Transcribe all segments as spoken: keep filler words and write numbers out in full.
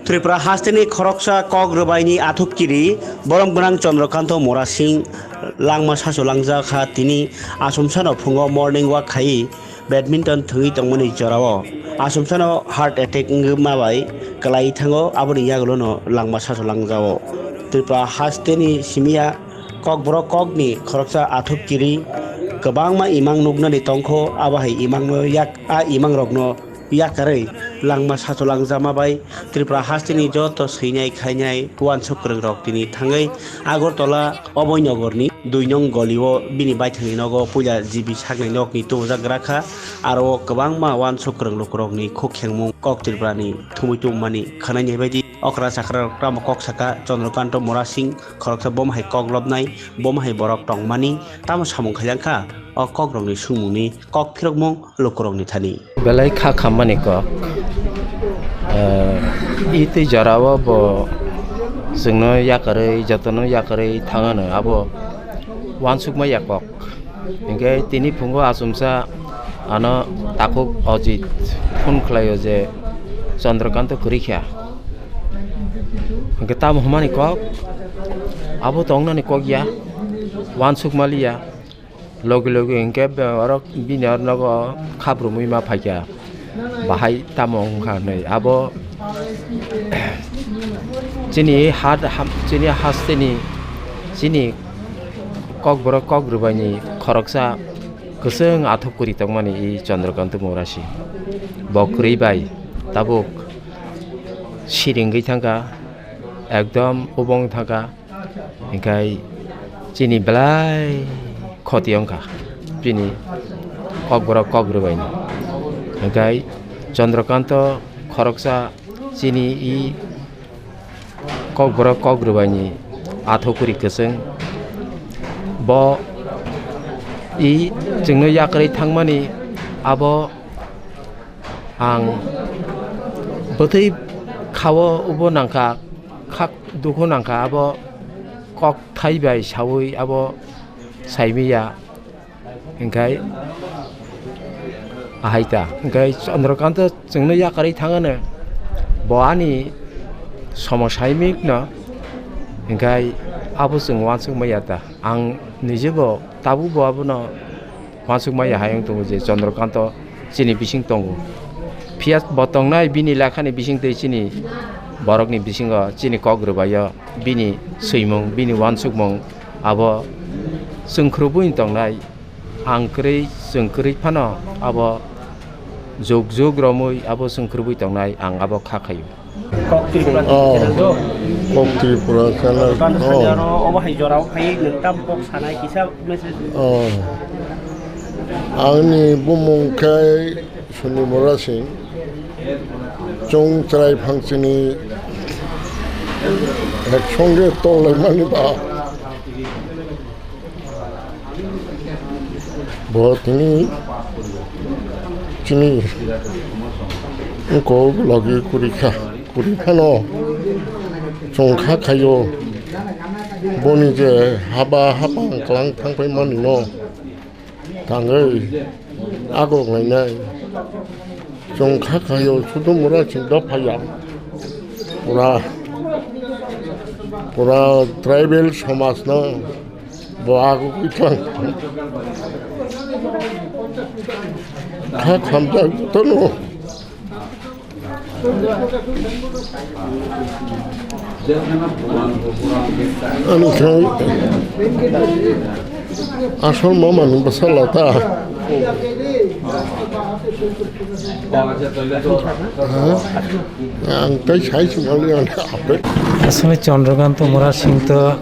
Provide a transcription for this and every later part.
Tripura hasteni khoroksa kok rwbaini athuk kiri borom gwnang Chandrakanta Murasing langma sacho langjak kha. Tini achomsano phungo morning walk khai badminton thwngwi tongmani jorao achomsano heart attack wngma bai kwlai thango, aboni yagulono langma sacho langjao. Tripura hasteni simiya kokborok kokni khoroksa athuk kiri kwbangma imang nuknani tongkho, abo hai imangno yak, a imangrokno yakarwi langma sacho langjama bai Tripura hasteni joto swinai khainai uansuk kwrwngrok tini thangwi Agartala Abhoy Nagarni dui nong golio bini baithangni nogo puila G B saknai nokni tubujak grakha. Aro o kwbangma uansuk kwrwng lukurokni khuk khengmung kok Tripurani thumwi tubumani khwnaini baidi okra chakrarok tamo kok saka Chandrakanta Murasing khoroksa bom hai kok lobnai, bom hai borok tongmani tamo samung khaijak kha o kokrokni sungmungni kok phirokmung lukurokni thani. Belai kha khammani kok. Eh, i twi jorao bo chwngno yakarwi, jotono yakarwi thangano abo uansukma ya kok. Hinkhe tini phungo achomsa ano takhuk Ajit phone khlaio je Chandrakanta kwrwi kha. Hinkhe tamo hwnmani kok, abo tongnani kok ya, uansukma liya. Logi logi hinkhe be-, oro bini oro nogo khabrumwi ma phaikha. Bahai tamo wngkha hinwi. Abo chini hat, ha-, chini hasteni, chini kokborok kok rwbaini khoroksa kwchwng athuk kwrwi tongmani i Chandrakanta Murasi. Bo kwrwi bai tabuk siringwi thangkha, ekdom ubong thangkha. Hinkhe chini belai khoti wngkha, chini kokborok kok rwbaini. Hinkhe Chandrakanta khoroksa chini i kokborok kok rwbaini athukuri kwchwng. Bo i chwngno yakarwi thangmani abo ang bwtwi khao ubo nangkha, khak dukhu nangkha, abo kok thai bai saui abo saimaya. Hinkhe ahai ta, hinkhe Chandrakanta chwngno yakarwi thangano, bo ani somo saimikno, hinkhe abo chwng uansuk maya ta. Ang nijebo tabukbo abono uansukma ya hai wng tongo je Chandrakanta chini bising tongo. Phiya bo tongnai bini lekhani bising twi chini borokni bisingo chini kok rwbaio bini swimung, bini uansukmung abo chwng khurubui tongnai. Ang kwrwi, chwng kwrwi phano abo juk juk romwi abo chwng khurubui tongnai, ang abo kha khaio. Kok Tripura Oh, channel do. Kok Tripura channel. Kano Oh. sani aro obo hai jorao phai nwng tam kok sanai kisa message. Oh. Ani bumung khe Suni Murasing. Chwng chwrai phangchini ek songe tonglaimani ba. Bo tini chini wngkok logi kwrwi kha, kwrwi phano chwng kha khaio. Boni je haba hapang klang thangpai mani no tangwi agok lainai. Chwng kha khaio, Sudhu Murasing dophaya. Pura, pura tribal somaj no bo agogwi thang. Kha khamjak jotono. Ani khe asol mama ni bwsa lata. Ha? Ang tai sai sumali ang ape. Asole Chandrakanta Murasing to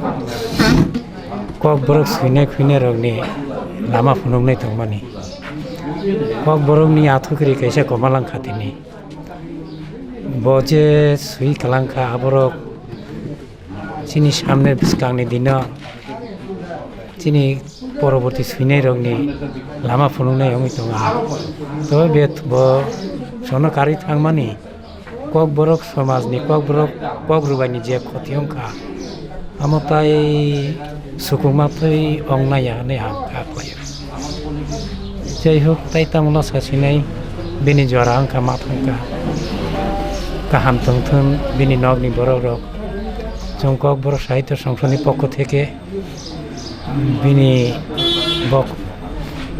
kokborok swinai khuinai rokni lama phunuknai tongmani. Kokborokni athukiri kaisa komalang khatini. Bo je swi kwlangkha aborok chini samne bwskangni dino chini poroborti swinairokni lama phunuknai wngwi tongo. Tei be bo sono karwi thangmani kokborok somajni kokborok kok rwbaini je khoti wngkha. Amo tai sukungma twi ong naiya hwnwi ang kha khlaio. Jai hok, tai tamo no sasinai bini jora wngkha ma thangkha. Kaham tongthun bini nokni borok rok. Chwng Kokborok Sahitya Songsoni pokho theke bini bok,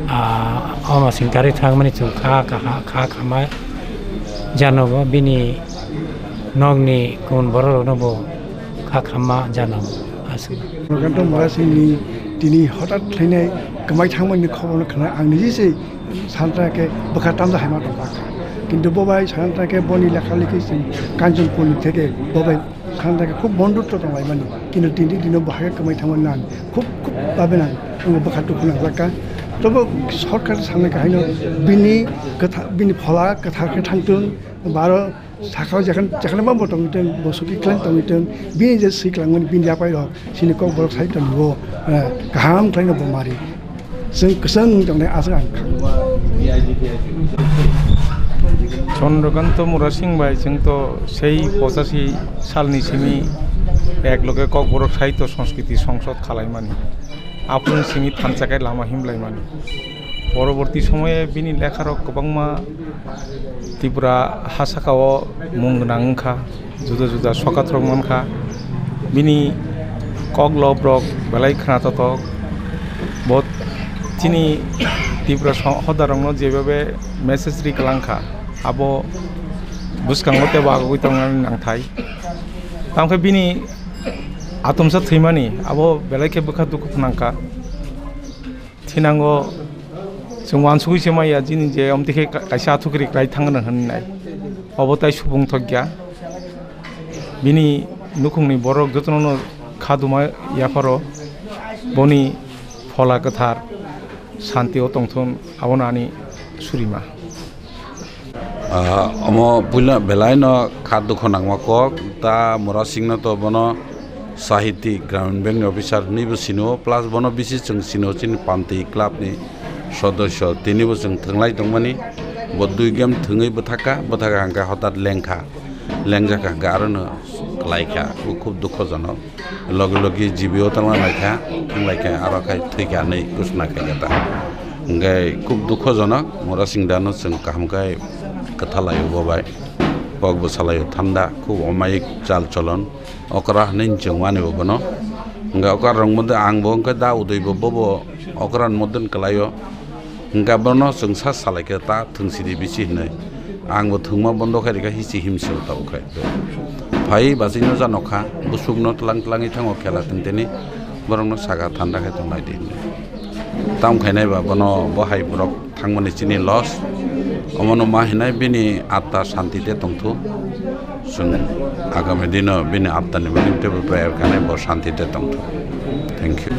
ah, ama singkari thangmani chwng kha, kha, kha khama janogo, bini nokni kun borok rokno bo kha khama janogo. Aswk. Nogento Murasingni tini hotat khlainai kwmai thangmani khobor khna ang niji se Santra khe bwkha tamjak hai ma tongkha. Kintu bo bai santra khe boni lekha lekhi se Kanchanpurni theke bo bai santra khe khub bondhutto tonglaimani. Kintu tini dino bo hai kwmai thangmani nang khub, khub babe nang, ang bwkha dukhu nangjakha. Tobo sorkar sanai khe haino bini kwtha-, bini phola kwthar khe thangthung, baro Sakao jekhane, jekhane ma bo tongwi tong, bo suki khlai tongwi tong, bini je swi klangmani bini yapai rok, sini Kokborok sai tongwi bo, eh, kaham khlaino bo mari. Chwng kwchwng wng tongnai aswk ang kha. Chandrakanta Murasing bai chwng to sei pochashi salni simi ek loge Kokborok Sahitya Sanskriti Songsod khalaimani. Aphuru simi thansa khe lama himlaimani. Poroborti somoye bini lekharok kwbangma Tripura ha sakao mung gwnang wngkha, juda juda sokatrok mankha. Bini kok lobrok belai khna totok. Bo chini Tripura so-, hodarokno jebabe message ri kwlangkha, abo bwskango tei bagwi tongnani nangthai. Tamokhe bini atomsa thwimani abo belai khe bwkha dukhu phnangkha. Thinango chwng uansugui se maya, jini je omtwi khe ka-, kaisa athukiri kwlai thangna hwnwi nai. Obo tai supung thokya. Bini nukhungni borok jotono kha duma yapharo boni phola kwthar santio tongthun, abono ani surima. Ah, omo puila belai no kha dukhu nangma kok, ta Murasing no to bono Sahiti Gramin Bank ni officer hinwi bo sino, plus bono bisi chwng sino chini Panti club ni sodosyo, tini bo chwng thwnglai tongmani, bo dui game thwngwi bwthakha, bwthakha hwnkhe hotat lengkha, lengjak hwnkhe aro no kwlaikha, bo khub dukhojonok. Logi logi G B o tangma laikha, thang laikha, aro khai thwikha hinwi kusna khaikha ta. Hwnkhe khub dukhojonok, Murasing da no chwng kaham khai kwtha laio bo bai. Kok bwsa laio thanda, khub omayik chal cholon, okra hinwi chwng mani bo bono. Hwnkhe okra rwng mode ang bo hwnkhe da Udoi bo, bo bo okra ni modon kwlaio. Hwnkhe bono chwng sa salai khe ta thwng sidi bisi hinwi. Ang bo thwngma bondo khai rikha, hichi himse o tabuk khai. Phai bachino ja nokha, bwswk no tlang tlangwi thango khela tini tini. Borok no saka thanda khai tongnai di hinwi. Tam khainai ba bono bo hai borok thangmani chini loss. Omono ma hinai bini atma shanti te tongthu. Chwng agami dino bini aptani bagwi teibo prayer khanai bo shanti te tongthok. Thank you.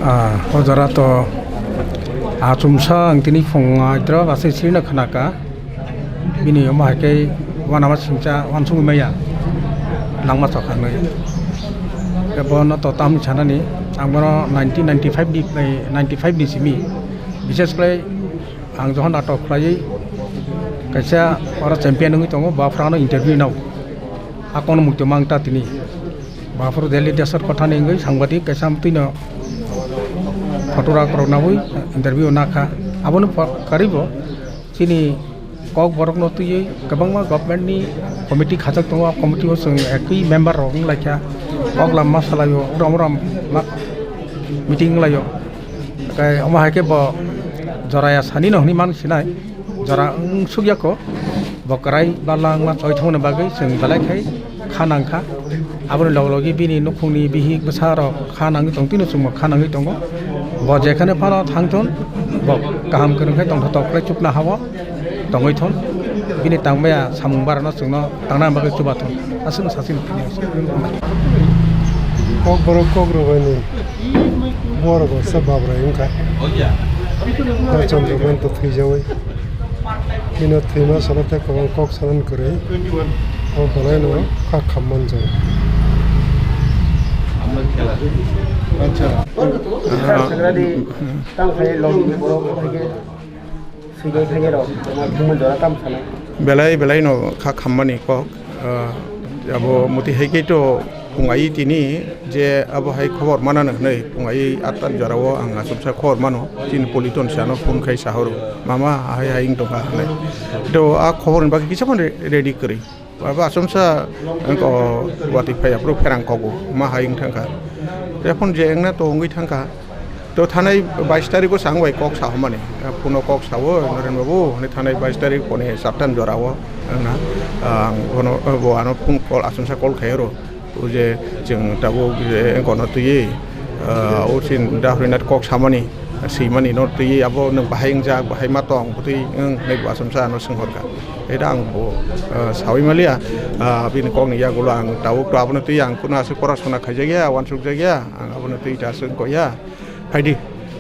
Ah, o jora to achomsa ang tini phung aidro basi sirina khnaka. Bini omo hai khe uanama singcha uansugwi maya langma chokha hinwi. Ebo no to tamni sanani ang bono nineteen ninety-five ni, ninety-five ni simi. Bishes khlai Ang jokhon natok khlaiwi kaisa oro champion wngwi tongo, bo aphuru ano interview nao. Akono muitu mang ta tini. Bo aphuru Delhi Desor Kothani wngwi sangbadik kaisa amtwino photo rak rok naui interview nakha. Aboni pho-, karibo chini Kokborokno twiwi kwbangma government ni committee khajak tongo, a committee o chwng ekwi member rok wng laikha. Kok lam ma salaio, uram uram ma meeting wng laio. Kai omo hai khe bo jora ya sani no hwnwi man sinai, jora wng suk ya kho, bo kwrai balla wngma choi thangmani bagwi chwng belai khai kha nang kha. Aboni log logi bini nukhungni bihik bwsa rok kha nangwi tong, tini chwngbo kha nangwi tongo. Bo jekhane phano thang thun, bo kaham kwrwng khai tongthotok khlai chukna ha-o tongwi thun. Bini tangmaya samung barano chwngno tangna bagwi chubathung. Aswkno sasino phini aswk. Kokborok kok rwbaini borok baksa babrai wngkha. O Chandra Kanta thwijaui. Bino thwima salo tei kwbang kok sanani kwrwi. O belaino kha khamman jora. Belai belai no kha khammani kok, ah, abo muti hai khe to phung ai tini je abo hai khobor manano hinwi phung ai atta jora o ang achomsa khobor mano, chini politon sano phone khai sahoro, "Mama, ahai hai wng tongkha," hinwi. To a khobor ni bagwi kisa phano re-, ready kwrwi. Abo achomsa wngkha o watwi phai aphuru pherang kogo ma hai wng thangkha. Ephon je wngna to wngwi thangkha. To thanai bais tarikh o chang bai kok sa hwnmani. Phuno kok sao Naren babu hwnwi thanai bais tarikh poni saptan jora o wngna. Ang bono bo ano phone call achomsa call khai oro. O je chwng tabuk je wngkha no twiwi, ah, o sin dahrinat kok samani, swimani no twiwi abo nwng bahai wngjak, bahai ma tong, bwtwi wng hinwi bo achomsa ano swnghorkha. Eta ang bo, ah, sawi maliya, ah, bini kokni yagulo ang tabuk to abono twiwi ang kuno aswk porasona khaijakya, uansukjakya, ang abono twiwi ta aswk wngkha ya. Phaidi,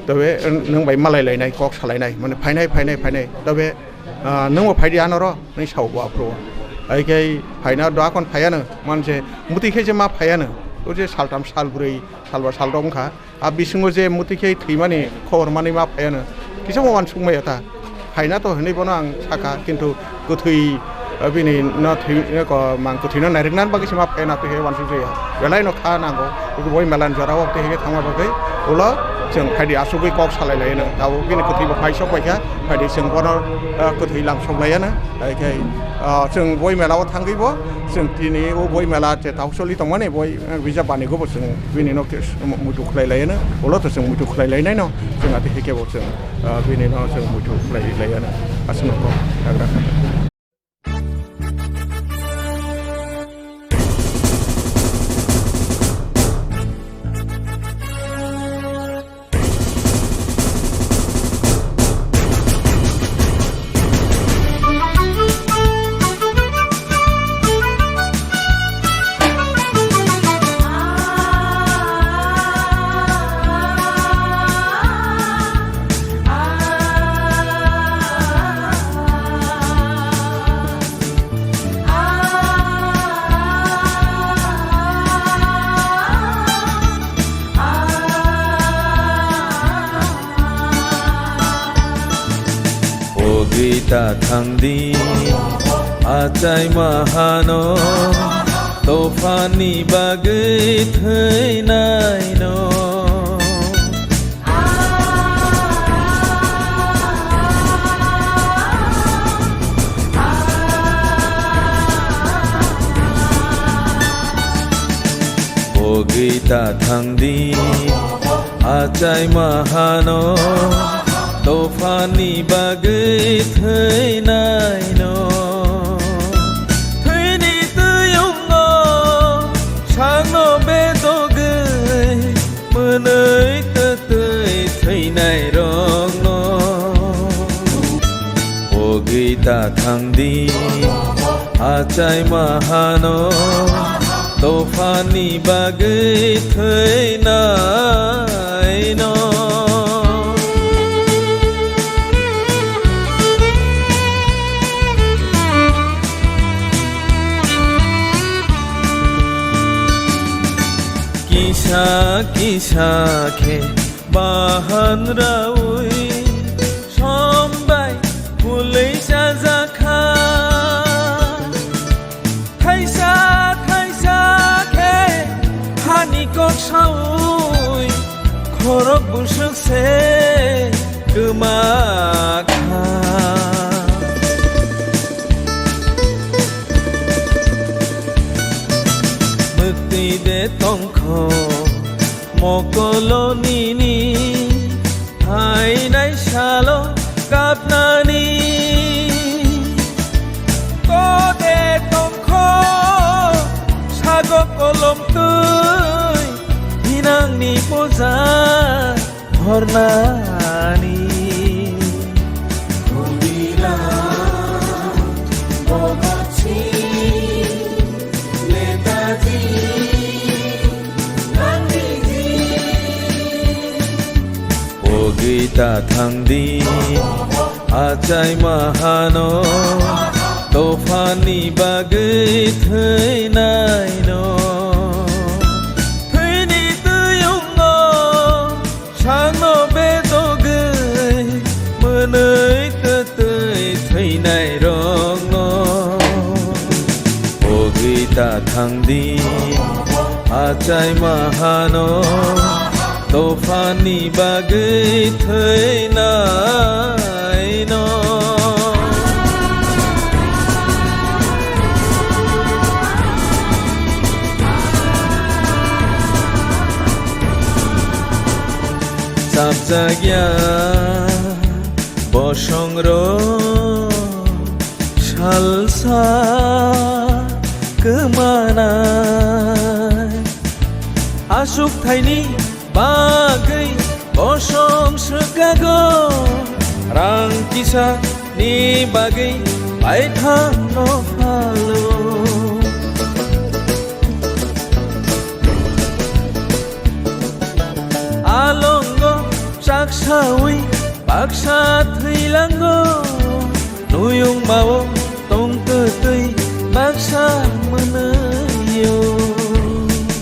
tobe nwng bai malai lainai, kok salainai, mane phainai, phainai, phainai, tobe Ah, nwngbo phaidi anoro, nwi sao bo aphuru. Hai khe phaina do akon phaiano, manse muti khe je ma phaiano. O je saltam salbrwi, salba salrok wngkha. A bisingo je muti khe thwimani khobor manwi ma phaiano. Kisa mo uansuk maya ta. Phaina to hwnwi bono ang sakha, kintu kwthwi, ah, bini no thwi, ko mang kwthwi no nairikna bagwi se ma phaiano, twi khe uansuk jaya. Belai no kha nango. Boi melan jora o twi khe thangma bagwi. Ulo chwng phaidi asugwi kok salai laino. Tabuk bini kwthwi bo phai sok paikha. Phaidi chwng bono, ah, kwthwi lam sok laiano. Hai khe, ah, chwng boi mela o thangwi bo chwng tini o boi mela che tau soli tongmani boi, ah, bijap bani go bo chwng bini no khe muitu khlai laiano. Ulo to chwng muitu khlai lainaino. Chwng ati hai khe bo chwng, ah, bini no chwng muitu khlai laiano. Aswk no kok nagra kha. Pogwi ta thangdi, achai mahano, tophanni bagwi thwinaino. Pogwi ta thangdi, achai mahano, tophanni bagwi thwinaino. Thwini twi wngo, sakno bedogwi, mwnwi kwtwi thwinairokno. Pogwi ta thangdi, achai mahano, tophanni bagwi thwinaino. Kisa kisa khe bahan raui sombai kului sajakha. Thaisa thaisa khe hani kok saui khorok busuk se kwma kha. Mwktwi de tongkho mokolo nini phainai salo kapnani. Kode tongkho sago kolom twi hinangni poja hornani. Khuldiram, Bhagat Singh, Netaji, Gandhiji. Pogwi ta thangdi, achai mahano, tophanni bagwi thwinaino. Thwini twi wngo, sakno bedogwi, mwnwi kwtwi thwinairokno. Pogwi ta thangdi, achai mahano, tophanni bagwi thwinaino. Tapjakya bosongrok salsa kwmanai. Asuk thaini bagwi bosong swkago, rang kisa ni bagwi paithakno phalo. Alongo chaksawi baksa thwilango, nuyung mao tongtwtwi baksa mwnwio.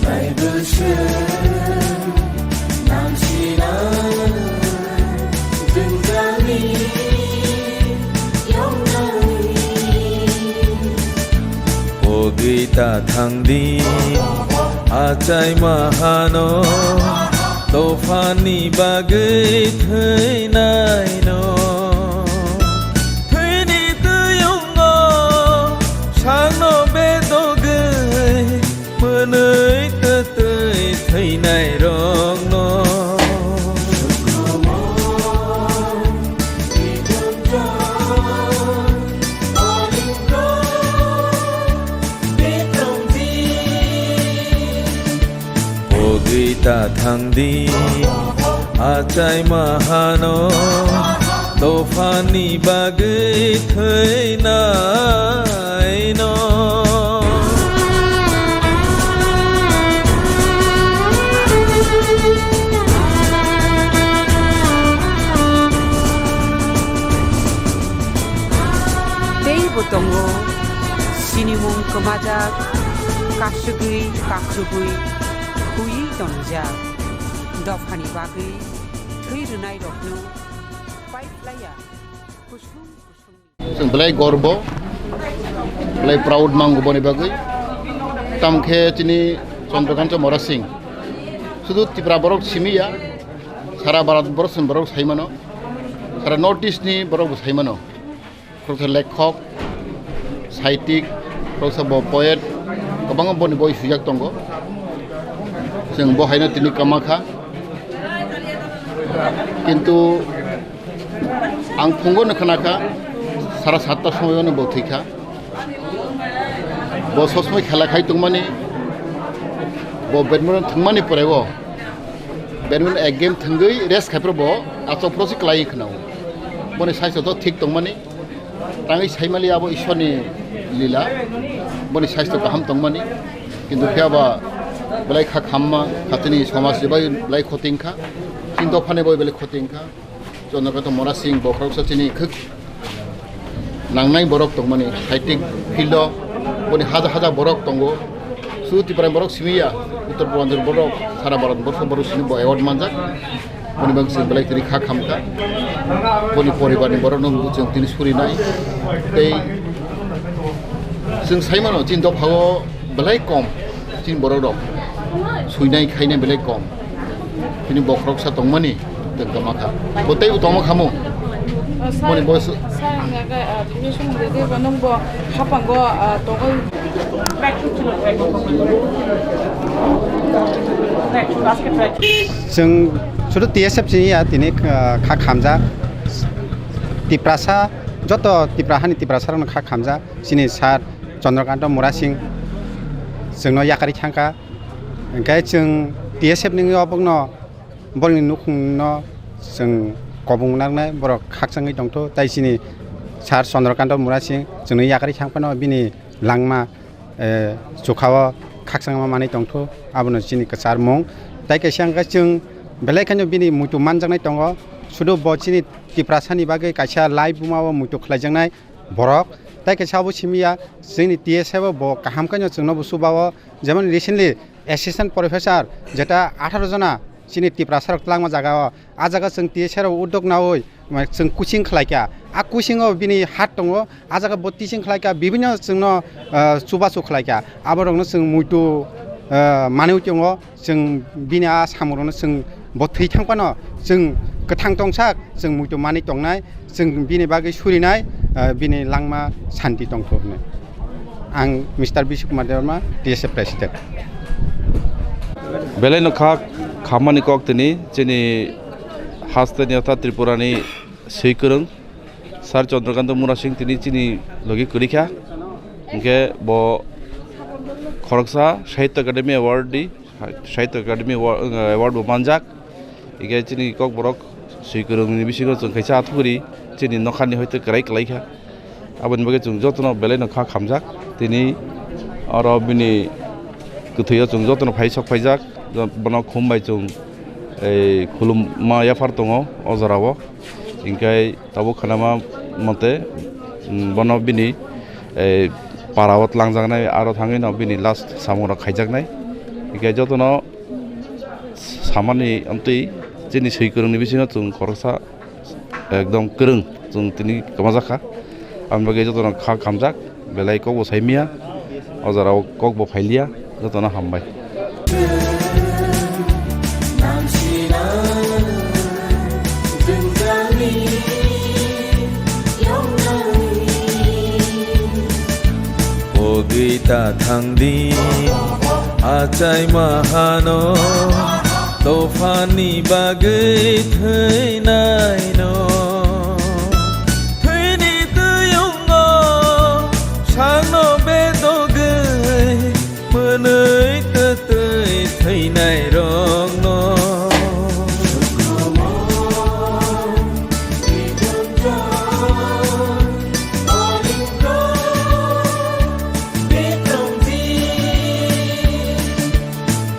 Bible se namsina jwngjani yongnani. Pogwi ta thangdi, achai mahano, tophani bagwi thwinaino. Thwini tuyungo sakno bedogwi, mwnwi twtwi thwinairokno. Pogwi ta thangdi, achai mahano, tophani bagwi thwinaino. Teibo tongo sinimung kwmajak, kasugwi, kaksugwi, huiwi tonjak. Dophani bagwi thwi rwnairokno paiphlaiya kusung kusungni. Chwng belai gorbo, belai proud mango boni bagwi. Tamkhe chini Chandrakanta Mora Singh sudu Tripura borok simi ya, sara Bharat borok simi borok saimano, sara North East ni borok bo saimano. Khoroksa lekhok, saitik, khoroksa bo poet, kwbangma boni boi swijak tongo. Chwng bo haino tini kwma kha. Kintu ang phungo no khna kha, sara satta somoy no bo thwi kha. Bo sob somoi khela khai tongmani, bo badminton thwngmani pore o badminton ek game thwngwi rest khai phuru bo achuk phuru se kwlai khna o. Boni saisto to thik tongmani. Tangwi saimali abo Ishwarni lila, boni saisto kaham tongmani, kintu phiya ba belai kha khamma, khatini somaj bai belai khoti wngkha, chini dophani bai belai khoti wngkha. Chandrakanta Mora Singh bokhoroksa chini khuk nangnai borok tongmani, saitik field o boni haja haja borok tongo. Su Tripura borok simi ya, Uttar Purbanchal borok, sara Bharat borok, borok sini bo award manjak. Boni bang chwng belai tini kha khamkha. Boni poribarni borokno chwng tini surinai. Tei chwng saimano chini dophao belai kom chini borok rok. Suinai khainai belai kom. Tini bokhoroksa tongmani tongma kha. Bo teibo tongma khamu. Boni boyos. Sir, ang ya ga, ah, tini sung de de ba nung bo hapang go, ah, togoi. Chwng sudu T S F chini ya tini, ah, kha khamjak. Tiprasa, joto Tipra hani Tiprasa rokno kha khamjak. Chini sir Chandrakanta Mora Singh chwngno yakarwi thangkha. Hwnkhe chwng T S F ni obokno Borokni nukhungno chwng kobong naknai, borok khakchangwi tongtho, tai chini sir Chandrakanta Mura Singh chwngno yakarwi thang phano bini langma, eh, chukhao khakchangma manwi tongtho, abono chini kwcharmung. Tai kaisa hwnkhe chwng belai kheno bini muitu manjaknai tongo, sudu bo chini Tiprasani bagwi kaisa live buma o muitu khlaijaknai borok. Tai kaisa abo simi ya, chini T S F o bo kaham kheno chwngno bo chuba o, jemon recently Assistant professor jeta atharo jona chini Tiprasa rok tlangma jaga o, a jaga chwng T S R o uddog naui, mane, chwng coaching khlai kha. A coaching o bini hat tongo, a jaga bo teaching khlai kha, bibinno chwngno, ah, chubachu khlai kha. Abo rokno chwng muitu, ah, manwi tongo, chwng bini a samung rokno chwng bo thwi thang phano chwng kwthang tongsak, chwng muitu manwi tongnai. Chwng bini bagwi surinai, ah, bini langma santi tongthok hinwi. Ang Mister Bishu Kumar Debbarma, T S F President. Belai no kha khammani kok tini, chini Haste ni orthat Tripura ni swi kwrwng Sir Chandrakanta Murasing tini chini logi kwrwi kha. Hinkhe bo khoroksa Sahitya Academy Award di, Sahitya Academy Award, Award bo manjak. Hinkhe chini Kokborok swi kwrwng ni bisingo chwng kaisa athukuri chini nokhani hoite kwrai kwlai kha. Aboni bagwi chwng jotono belai no kha khamjak. Tini oro bini kwthwio chwng jotono phai sok phaijak. Bono khum bai chwng ei khulumma yaphar tongo o jorao. Hinkhe tabuk khanama mote, mm, bono bini, eh, para o twlangjaknai, aro thangwi no bini last samung rok khaijaknai. Hinkhe jotono samani amtwi chini swi kwrwngni bisingo chwng khoroksa ekdom kwrwng chwng tini kwmajak kha. Aboni bagwi jotono kha khamjak. Belai kok bo sai miya, o jora o kok bo phai liya, jotono hambai. Pogwi ta thang di, achai ma hano, tophan ni bagwi thwinai no. Thwini tuyungo sakno bedogwi mwnwi twtwi thwinai rokno.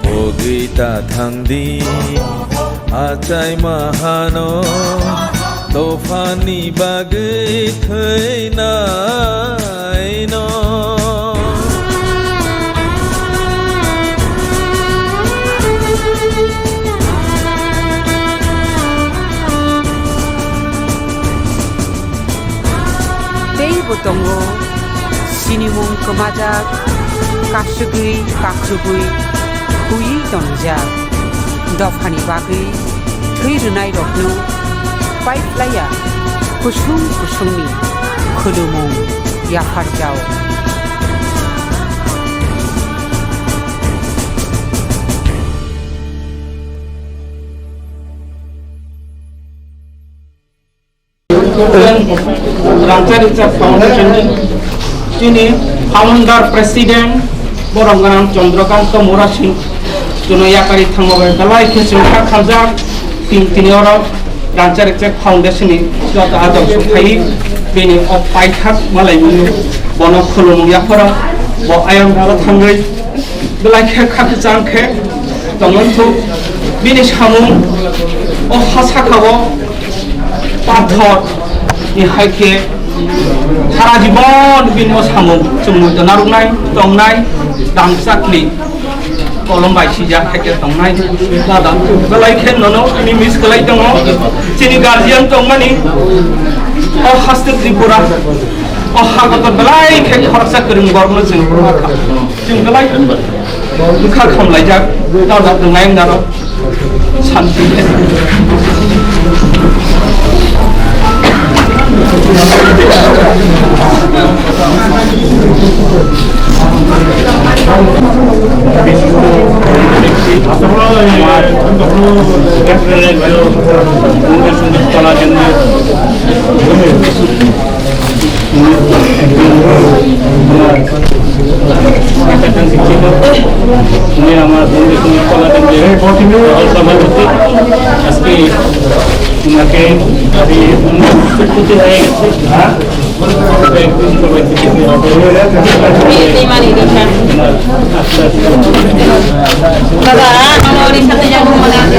Pogwi ta thang di, achai ma hano, tophan ni bagwi thwinai no. Teibo tongo sinimung kwmajak, kasugwi, kaksugwi, huiwi tonjak. Dophani bagwi thwi rwnairokno paiphlaiya kusung kusungni khulumung yapharjao. Rangchak Rikchak Foundation ni chini founder president borok gwnang Chandrakanta Murasing chwngno yakarwi thangma bai belai khe chwng kha khamjak. Tin tini oro Rangchak Rikchak Foundation ni joto adong sukphai bini o paithak malai mwnwi bono khulumung yapharo bo ayang daro thangwi belai khe kha kwchang khe tongmani thuk. Bini samung o ha saka o pathor ni hai khe sara jibon bini o samung chwng muitu narwknai tongnai dam chakli kolom bai sijak hai khe tongnai. Dada belai khe nono ani miss khlai tongo chini guardian tongmani o haste Tripura o ha kotor belai khe khoroksa kwrwng borokno chwng. Chwng belai bwkha khamlaijak, dada tongnai wng dano santi khe. আমি আমার বন্ধু সঙ্গে চলাতে গিয়ে সভাপতি আজকে ওনাকে আমি উপস্থিত হয়ে গেছে। দাদা, আমার ওর সাথে যাবো মনে আছে।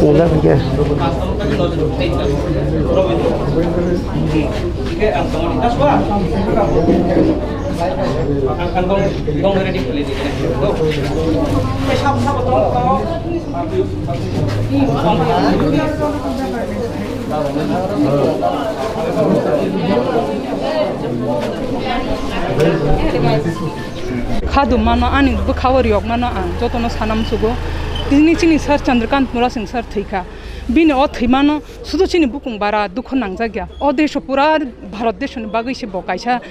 Nila kaya. Khadu mano ani bwkhao riyok mano ang jotono sana musugo. Tini chini sir Chandrakant Murasing sir thwikha. Bini o thwimano sudu chini bukung bara dukho nangjak ya. O desho pura Bharat deshoni bagwi se bo kaisa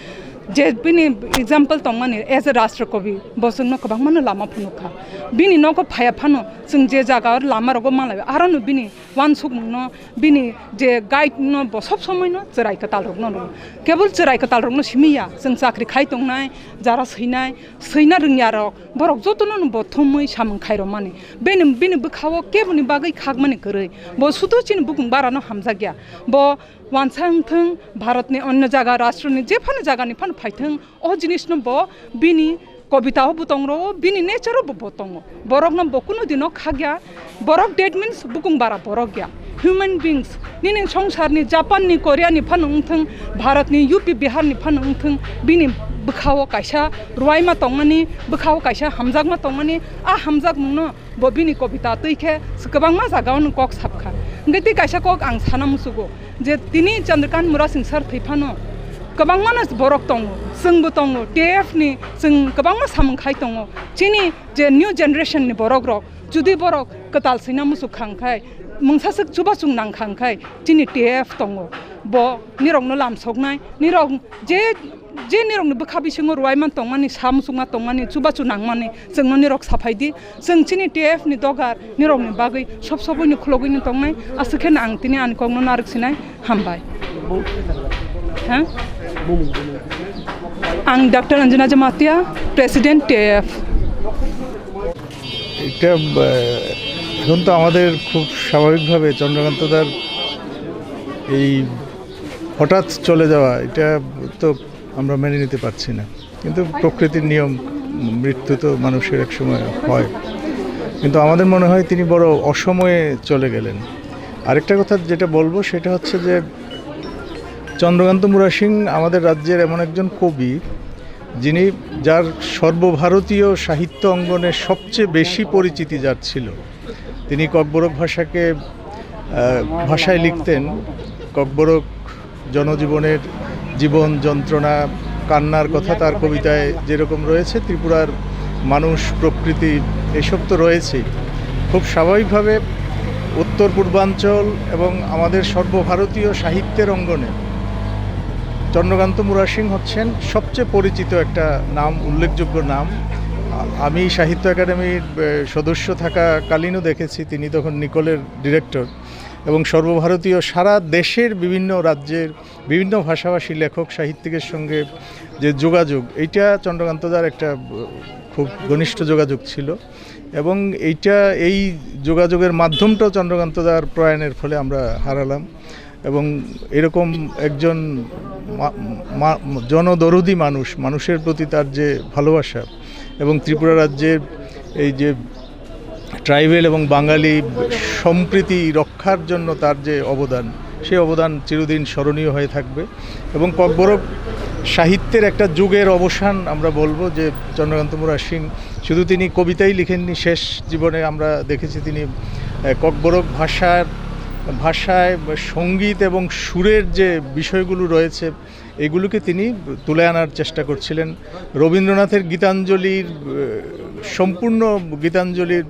je bini example tongmani as a Rashtra Kavi bo chwngno kwbangmano lama phunukha. Bini nogo phaya phano chwng je jaga o lama rogo malaio arono bini uansukmungno bini je guide no bo sob somoi no chwrai kwtal rok no rwo. Kebol chwrai kwtal rok no simi ya, chwng chakri khai tongnai, jara swinai, swina rwngya rok, borok joto no bo thumwi samung khai rw mani. Bini, bini bwkha o kebo ni bagwi khak mani kwrwi. Bo sudu chini bukung bara no hamjak ya. Bo wansa wng thung, Bharat ni onno jaga, rashtra ni je phano jaga ni phano phai thung, o jinis no bo bini kobita o bo tong rwo, bini nature o bo, bo tongo. Borok no bo kunu dino khak ya. Borok, that means bukung bara borok ya. Human beings. Nini songsar ni Japan ni, Korea ni phano wng thung, Bharat ni U P, Bihar ni phano wng thung, bini bwkha o kaisa rwai ma tongmani, bwkha o kaisa hamjak ma tongmani, a hamjak mung no bo bini kobita twi khe kwbangma jaga o no kok sap kha. Hwnkhe tei kaisa kok ang sana musugo je tini Chandrakant Murasing sir thwi phano kwbangma no borok tongo, chwng bo tongo, T F ni chwng kwbangma samung khai tongo. Chini je new generation ni borok rok judi borok kwtal swina musuk kha hwnkhe, mungsa swk chubachu nang kha hwnkhe, chini T F tongo, bo nirok no lam soknai, nirok je, je nirok ni bwkha bisingo rwai man tongmani, sa musukma tongmani, chubachu nangmani, chwng no nirok saphai di. Chwng chini T F ni dogar nirok ni bagwi sob soboi ni khulogwi no tongnai. Aswk khe no ang tini ani kok no narwk sinai. Hambai. Ha? Ang Doctor Anjana Jamatia, President T F. এটা আহ, এখন তো আমাদের খুব স্বাভাবিকভাবে চন্দ্রকান্ত দার এই হঠাৎ চলে যাওয়া, এটা তো আমরা মেনে নিতে পারছি না। কিন্তু প্রকৃতির নিয়ম, মৃত্যু তো মানুষের এক সময় হয়। কিন্তু আমাদের মনে হয় তিনি বড় অসময়ে চলে গেলেন। আরেকটা কথা যেটা বলবো সেটা হচ্ছে যে চন্দ্রকান্ত মুরাসিং আমাদের রাজ্যের এমন একজন কবি, যিনি, যার সর্বভারতীয় সাহিত্য অঙ্গনে সবচেয়ে বেশি পরিচিতি যার ছিল। তিনি ককবরক ভাষাকে, আহ, ভাষায় লিখতেন। ককবরক জনজীবনের জীবন, যন্ত্রণা, কান্নার কথা তার কবিতায় যেরকম রয়েছে, ত্রিপুরার মানুষ, প্রকৃতি, এসব তো রয়েছেই। খুব স্বাভাবিকভাবে উত্তর পূর্বাঞ্চল এবং আমাদের সর্বভারতীয় সাহিত্যের অঙ্গনে চন্দ্রকান্ত মুরাসিং হচ্ছেন সবচেয়ে পরিচিত একটা নাম, উল্লেখযোগ্য নাম। আ-, আমি সাহিত্য একাডেমির, এ, সদস্য থাকাকালীনও দেখেছি, তিনি তখন নিকলের ডিরেক্টর, এবং সর্বভারতীয় সারা দেশের বিভিন্ন রাজ্যের বিভিন্ন ভাষাভাষী লেখক সাহিত্যিকের সঙ্গে যে যোগাযোগ, এইটা চন্দ্রকান্ত দার একটা, আ, খুব ঘনিষ্ঠ যোগাযোগ ছিল। এবং এইটা, এই যোগাযোগের মাধ্যমটাও চন্দ্রকান্ত দার প্রয়াণের ফলে আমরা হারালাম। এবং এরকম একজন মা-, মা-, জনদরদি মানুষ, মানুষের প্রতি তার যে ভালোবাসা এবং ত্রিপুরা রাজ্যের এই যে ট্রাইবেল এবং বাঙালি সম্প্রীতি রক্ষার জন্য তার যে অবদান, সেই অবদান চিরদিন স্মরণীয় হয়ে থাকবে। এবং ককবরক সাহিত্যের একটা যুগের অবসান আমরা বলবো যে চন্দ্রকান্ত মুরাসিং শুধু তিনি কবিতাই লিখেননি, শেষ জীবনে আমরা দেখেছি তিনি, আহ, ককবরক ভাষার, ভাষায়, সঙ্গীত এবং সুরের যে বিষয়গুলো রয়েছে, এগুলোকে তিনি তুলে আনার চেষ্টা করছিলেন। রবীন্দ্রনাথের গীতাঞ্জলির, আহ, সম্পূর্ণ গীতাঞ্জলির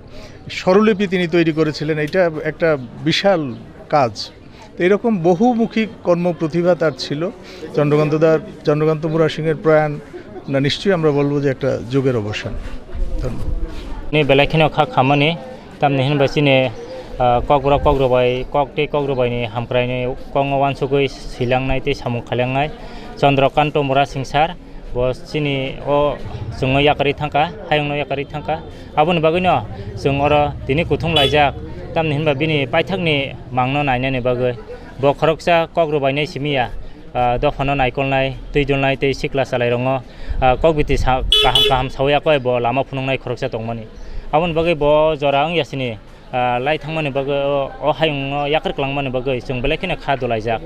স্বরলিপি তিনি তৈরি করেছিলেন। এটা একটা বিশাল কাজ। তো এরকম বহুমুখী কর্মপ্রতিভা তার ছিল। চন্দ্রকান্ত দার, চন্দ্রকান্ত মুরাসিংহের প্রয়াণ না নিশ্চয়ই আমরা বলবো যে একটা যুগের অবসান। ধন্যবাদ। Ni belai kheno kha khamani, tamni hinba chini, ah, kokborok kokrwbai, kok tei kokrwbaini hamkraini kokno uansugwi swilangnai tei samung khailangnai Chandrakanta Murasing sir. Bo chini o chwngno yakarwi thangkha, hayungno yakarwi thangkha. Aboni bagwino chwng oro tini kuthum laijak, tamni hinba bini paithakni mangno nainani bagwi. Bo khoroksa kok rwbainai simi ya, ah, dophano naikolnai, twi dulnai tei sikla chalairokno, ah, kok biti sa-, kaham kaham sawi yakwi bo lama phunuknai khoroksa tongmani. Aboni bagwi bo jora wngya sini, ah, lai thangmani bagwi o, o hayungno yakar kwlangmani bagwi chwng belai kheno kha dolaijak.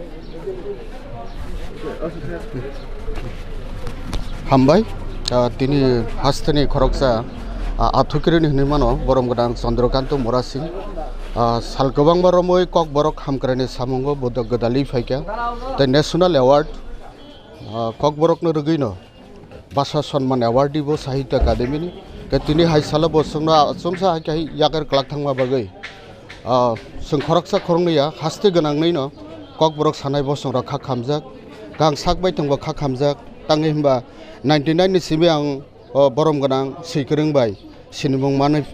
Hambai, ah, tini hasteni khoroksa, ah, athukironi hinwi mano, borom gwnang Chandrakanta Murasing. Ah, sal kwbangma romwi Kokborok hamkraini samungo bodok gwdalwi phaikha. Tei National Award, ah, Kokborokno rwgwino Bhasha Sonman Award bo Sahitya Academy ni. Khe tini hai salo bo chwngno achomsa hai khe yakar kwlak thangma bagwi, ah, chwng khoroksa khoroknwi ya haste gwnangwi no Kokborok sanai bosongrok kha khamjak. Kang sak bai tongbo kha khamjak. Tangwi hwnba ninety nine ni simi ang o borom gwnang swi kwrwng bai sinimung manwi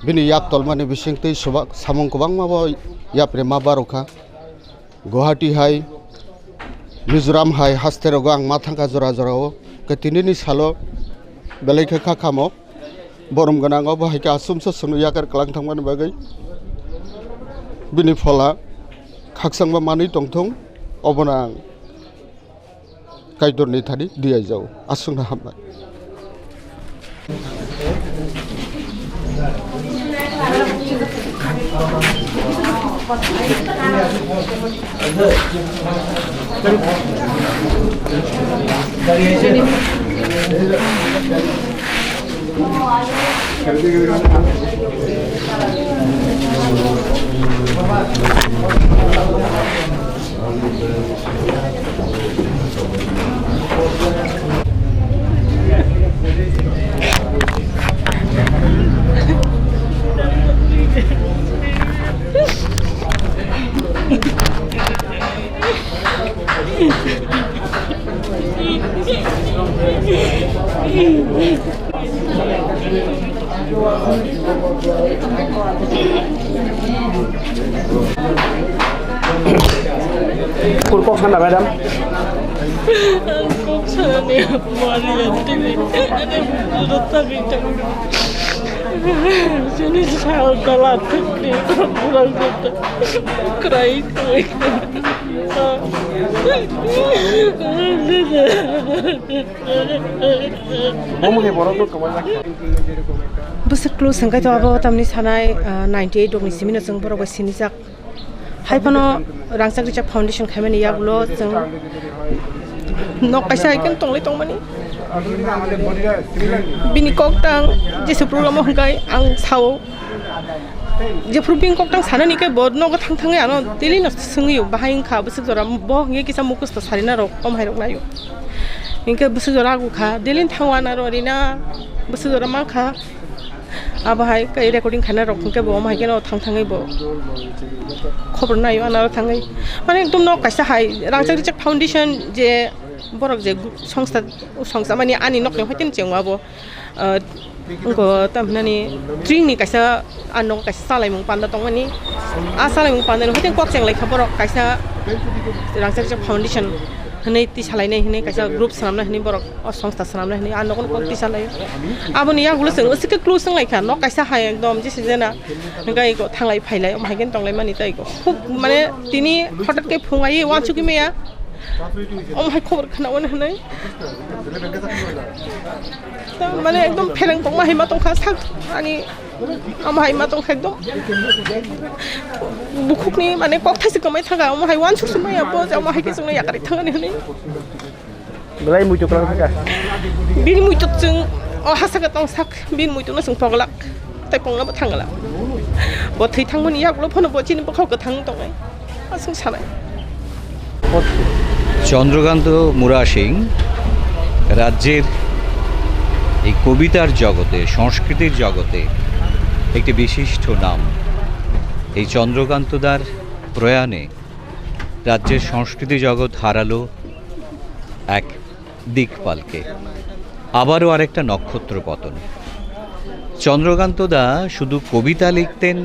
bini yak tolmani bisingtwi subak samung kwbangma bo yapri ma barokha. Guwahati hai, Mizoram hai haste rogo ang ma thangkha jora jora o. Khe tinini salo belai khe kha khamo. Borom gwnang obo hai khe asumsa sunu yakar kwlang thangmani bagwi bini phola khakchangma manwi tongthung, obono ang Kaitorni thani diyaijao. Aswkno hambai. Kur kok sana, madam? Ang kok sana ni mari yanti ni. Ada rata kita. Sini sahal dalam ni. Kurang kita. Kerai, kerai. Omo hai borok no kwbangma kha. Bwswk close hwnkhe to abo tamni sanai, ah, ninety eight rokni simi no chwng borok bai sinijak. Hai phano Rangchak Rijak Foundation khaimani yagulo chwng nok kaisa hai khe tonglai tongmani. Bini kok tang jesa program o hwnkhe ang sao. Jephru bini koktang sanani khe bo nogo thang thangwi ano daily no swngwi o, bahai wngkha bwswk jora bo hwnkhe kisa mukhusto sarina rok om hai rok naio. Hinkhe bwswk jora agu kha, daily thango ano rina bwswk jora mankha. Abo hai khe recording khaina rok hinkhe bo om hai kheno thang thangwi bo khobor naio ano thangwi. Mane ekdom nok kaisa hai Rangchak Rijak Foundation je borok je songsta, songsa mani ani nokni hoiteni chengwa bo. Ah, wngkha tamhinani tringni kaisa, ah, nogo kaisa chalaimung panda tongmani. Ah, chalaimung pandani hoiteng kok chenglaikha borok kaisa Rangchak Rijak Foundation hinwi tisalainai hinwi kaisa group swnamnai hinwi borok o songsta swnamnai hinwi ah nogo kok tisalaio. Aboni yagulo chwng aswk khe close wnglaikha nok kaisa hai ekdom jese jena hwnkhe thanglai phailai omo hai khe tonglaimani tei khub mane tini hotat khe phung ai uansukgwi maya omo hai khobor khwnao hinwi. Mane ekdom phereng tongma hai ma tongkha sak ani ama hai ma tongkha ekdom bukhukni mane kok thaisi kwmai thangkha omo hai uansuk sumai abo je omo hai khe chwngno yakarwi thangani hwnwi. Belai muitu kwlang thangkha. Bini muitu chwng o hasaka tong sak bini muitu no chwng poglak tei pongna bo thangla bo thwi thangmani yagulo phano bo chini bwkhao kwthang tongnai. Aswk sanai. Chandrakant মুরা সিং রাজ্যের এই কবিতার জগতে, সংস্কৃতির জগতে একটি বিশিষ্ট নাম। এই চন্দ্রকান্তদার প্রয়াণে রাজ্যের সংস্কৃতি জগৎ হারালো এক দিকপালকে, আবারও আরেকটা নক্ষত্র পতন। চন্দ্রকান্ত দা শুধু কবিতা লিখতেন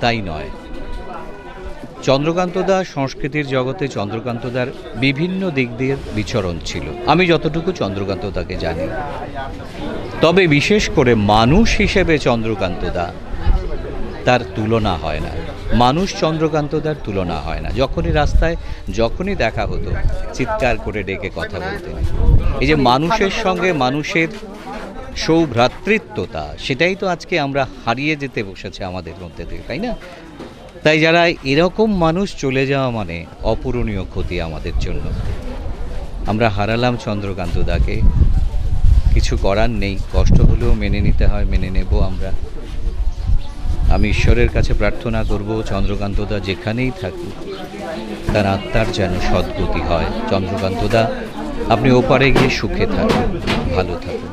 তাই নয়, চন্দ্রকান্ত দা সংস্কৃতির জগতে চন্দ্রকান্ত দার বিভিন্ন দিক দিয়ে বিচরণ ছিল, আমি যতটুকু চন্দ্রকান্ত দাকে জানি। তবে বিশেষ করে মানুষ হিসেবে চন্দ্রকান্ত দা, তার তুলনা হয় না। মানুষ চন্দ্রকান্ত দার তুলনা হয় না। যখনই রাস্তায় যখনই দেখা হতো, চিৎকার করে ডেকে কথা বলতেন। এই যে মানুষের সঙ্গে মানুষের সৌভ্রাতৃত্বতা, সেটাই তো আজকে আমরা হারিয়ে যেতে বসেছে আমাদের মধ্যে থেকে, তাই না? তাই যারা এরকম মানুষ চলে যাওয়া মানে অপূরণীয় ক্ষতি আমাদের জন্য। আমরা হারালাম চন্দ্রকান্ত দাকে, কিছু করার নেই, কষ্ট হলেও মেনে নিতে হয়, মেনে নেব আমরা। আমি ঈশ্বরের কাছে প্রার্থনা করব, চন্দ্রকান্ত দা যেখানেই থাকুক, তার আত্মার যেন সদ্গতি হয়। চন্দ্রকান্ত দা, আপনি ওপারে গিয়ে সুখে থাকুন, ভালো থাকুন।